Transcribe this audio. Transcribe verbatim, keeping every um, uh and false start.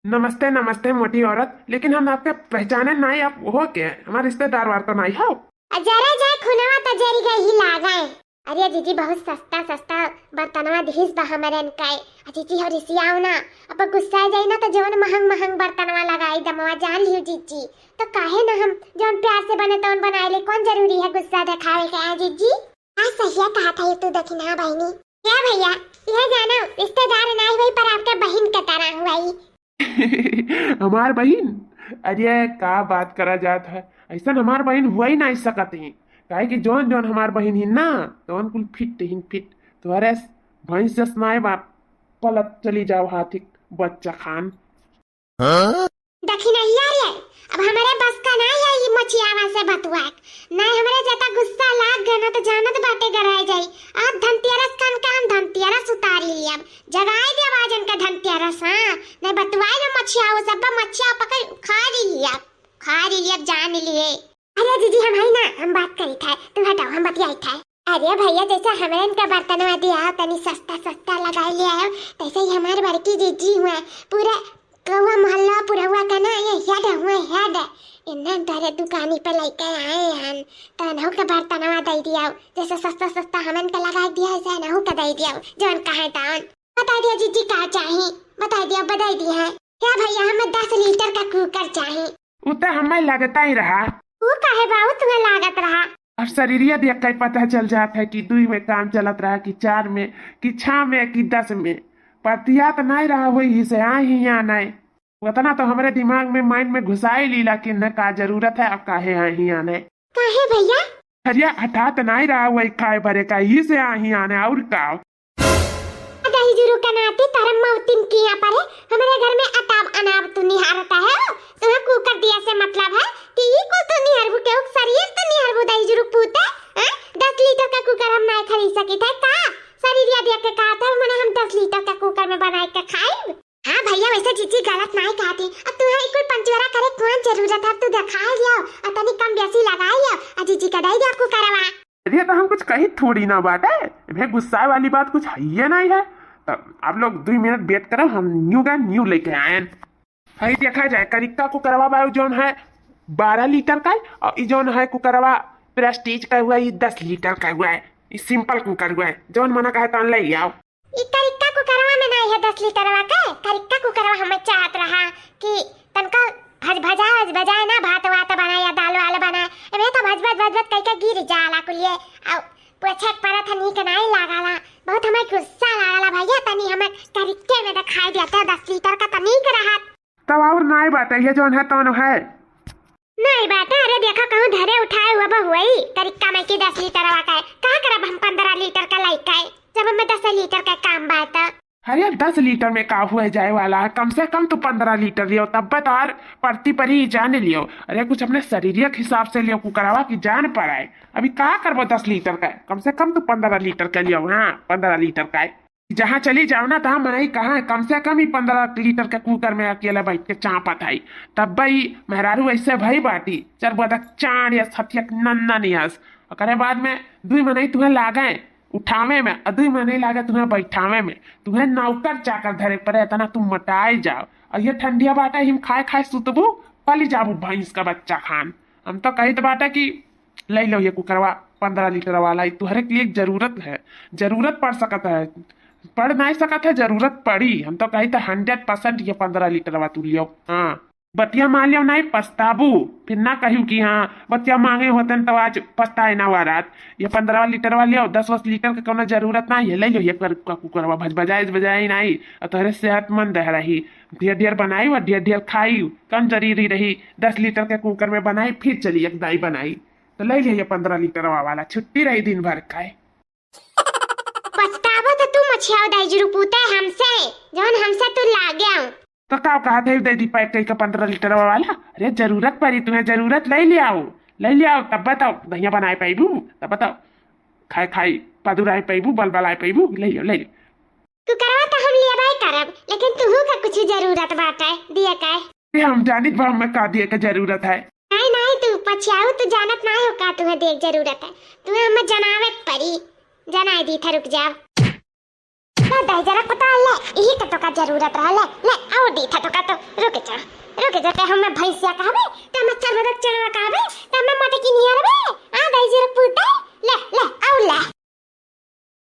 नमस्ते, नमस्ते मोटी औरत, लेकिन हम आपके पहचाने नाई, आप हो के? हमार रिश्तेदार वार तो नाई हो? अजरे जाए खुनवा त जरी गई ही लागे। अरे जीजी, बहुत सस्ता सस्ता बर्तनवा दिहिस बा हमरे इनका। आ जीजी, हो रिसियाओ ना, अब गुस्सा जाई ना त जवन महंग महंग बर्तनवा लगाई दमवा, जान लियो जीजी। तो काहे ना हम जवन प्यार से बने तवन बनाए ले, कौन जरूरी है गुस्सा दिखावे के, आ जीजी? हाँ, सहिया कहा था ये तू दखिना बहिनी। क्या भैया, यह जाना रिश्तेदार ना हुई पर आपके बहिन के तरह हुई। हमार बहिन? अरे का बात करा जात है, ऐसा हमार बहिन हुआ ही नहीं सकत ही। काहे कि जौन जौन हमार बहिन ही ना, तौन कुल फिट ही फिट। तुम्हारे भैंस जस नाय बाप पलत चली जाओ हाथी बच्चा खान। दखिनहिया रे, अब हमरे बस का ना है ई मछियावा से बतुआए। नहीं हमरे जता गुस्सा लाग गए ना तो जानत बाटे गराए जाई। आज धनतेरस खान का हम धनतेरस उतारी लियब, जगाए देब आज इनका धनतेरस। हाँ, नहीं बतुआए ना मछियावा से, अब मछिया पकड़ खा लियब, खा लियब जान लिए। अरे जीजी, हम है ना, हम बात करी था, तू हटाओ, हम बतियाई था। अरे भैया, जैसे हमरे इनका बर्तनवा दिया हो, तनी सस्ता सस्ता लगाई ले आयो, तैसे ही हमार बड़की जीजी हुआ, पूरे गौवा मोहल्ला पुरहुआ का ना ये हेड हुआ हेड। इन्हें तोरे दुकानी पे लेके आए हन, तो इनहू के बर्तनवा दे दिया, जैसे सस्ता सस्ता हमन के लगा दिया है, ऐसे इनहू के दे दिया, जौन कहे तौन। बता दिया जीजी का चाही, बता दिया, बता दिया है। क्या भैया, हमें दस लीटर का कुकर चाही। उ त हमें लगता ही रहा। उ काहे बाबू तुम्हें लागत रहा? अब शरीरिया देख के पता चल जात है कि दुई में काम चलत रहा कि चार में कि छह में कि दस में। परतियात नहीं रहा वही से हाँ ही यहाँ नहीं। उतना तो हमरे दिमाग में, माइंड में घुसाई लीला कि न का जरूरत है, अब काहे हाँ ही आने। काहे भैया? अरे हठात नहीं रहा वही खाए भरे का, ही से हाँ ही आने और का। दही जुरू के नाती तोहरे मौतिन किया परे, हमरे घर में अताब अनाब तू निहारता है हो? तुम्हें कुकर दिया से मतलब है कि ई कुल तू निहरबू, केहू के शरीर तू निहरबू दही जुरू पूते, हैं? दस लीटर का कुकर हम नहीं खरीद सकी थे का? शरीरिया देख के कहा था, मने हम दस लीटर का कुकर में बनाए के खाइब? हाँ भैया, वैसे जीजी गलत नहीं कहती। अब तुम्हें ई कुल पंचोरा करे कौन जरूरत है? तू दिखा लियो और तनी कम बेसी लगा लियो और जीजी का दे दियो कुकरवा। अरे तो हम कुछ कही थोड़ी ना बाटे, इन्हें गुस्सा वाली बात कुछ है ये नहीं है। तो आप लोग दो मिनट वेट करो, हम न्यू का न्यू लेके आए। हई देखा जाए करिक्का कुकरवा बा जौन है बारह लीटर का है, और ई जौन है कुकरवा प्रेस्टीज का हुआ, ई दस लीटर का हुआ है, ई सिंपल कुकर हुआ है, जौन मना कहे तौन ले आओ। ई करिक्का कुकरवा में नहीं है दस लीटरवा के, करिक्का कुकरवा हमें चाहत रहा कि तनका भज भजा, भज भजाए ना, भात वात बनाए या दाल वाल बनाए, एमे तो भज भज भज भज कई के गिर जाला कुलिए, और पोछे के परत है, नीक नहीं लागला, बहुत हमें गुस्सा लागला भैया, तनी हमें करिक्के में दिखाई देते दस लीटर का तनीक रहत। तब और नाई बाटे, ये जौन है तौन है। नाई बाटे, अरे देखा कहूँ धरे उठाए हुआ बहुआई करिक्का में की दस लीटरवा का है, का करब हम पन्द्रह लीटर का लइका है, जब हमें दस लीटर का काम बाटे। अरे दस लीटर में का हुए जाए वाला है, कम से कम तो पन्द्रह लीटर लियो, तब तो और परती परी जान लियो। अरे कुछ अपने शरीर के हिसाब से लियो कुकरवा की जान पर आए। अभी का करबो दस लीटर का, कम से कम तो पन्द्रह लीटर का लियो, हाँ पन्द्रह लीटर का है। जहाँ चली जाओ ना तहाँ मनई कहाँ है, कम से कम ही पन्द्रह लीटर के कुकर में अकेले बैठ के चापत है। तब भाई मेहरारू ऐसे भई बाटी, चर बदक चाँड़ या सथियक नंदन यस। ओकरे बाद में दुई मनई तुम्हें लागे उठावे में, अ दुई मनई लागे तुम्हें बैठावे में, तुम्हें नौकर चाकर धरे पड़े, इतना तुम मोटाए जाओ। और ये ठंडिया बाटे, हिम खाए खाए सुतबू, पली जाबू भैंस का बच्चा खान। हम तो कहित बाटे कि ले लो ये कुकरवा पन्द्रह लीटर वाला, ई तुहरे के लिए जरूरत है, जरूरत पड़ सकत है, पड़ नहीं सकत है, जरूरत पड़ी। हम तो कहित हंड्रेड परसेंट ये पन्द्रह लीटर वाला तू लियो। हाँ, बतिया मान लियो, नहीं पछताबू, फिर ना कहियो कि हाँ बतिया मांगे होतन तो आज पछताए ना हुआ रात। ये पन्द्रह लीटर वाला लियो, दस बीस लीटर के कोनो जरूरत नहीं है, ले लो ये कर-, का कुकरवा भज बजाए बजाए नहीं, और तोहरे सेहतमंद रही, ढेर ढेर बनाई और ढेर ढेर खाई, कम जरूरी रही दस लीटर के कुकर में बनाई, फिर चली एक दाई बनाई। तो ले लिया ये पन्द्रह लीटर वाला, छुट्टी रही दिन भर का है। पछतावा तो तू मछियाओ दाई जुरू पूते हमसे, जौन हमसे तू लागे। तो का कहा थे दे दी पैक कई का पन्द्रह लीटर वाला? अरे जरूरत पड़ी तुम्हें, जरूरत ले ले आओ, ले ले आओ, तब बताओ दहिया बनाए पैबू, तब बताओ खाए खाई पदुराए पैबू, बल बलाए पैबू, ले लियो, ले लियो। कुकरवा तो हम लेबे करब, लेकिन तुहू का कुछ जरूरत बाटे दिए के। ए, हम जानित बा हमें का दिए के जरूरत है। नहीं, नहीं, तू पछियाऊ, तू जानत नहीं हो का तुम्हें दिए के जरूरत है। तुम्हें हमें जनावे के पड़ी। जनाए दी था, रुक जाओ। ले दे जरा कुटा ले, यही के तो का जरूरत रहा, ले, ले, ओ दीथा तो का तो, रुक जा, रुक जा, ते हमें भैंसिया कहबे, ते हमें चरमदक चढ़वा कहबे, ते हमें मोटकी नियर बे।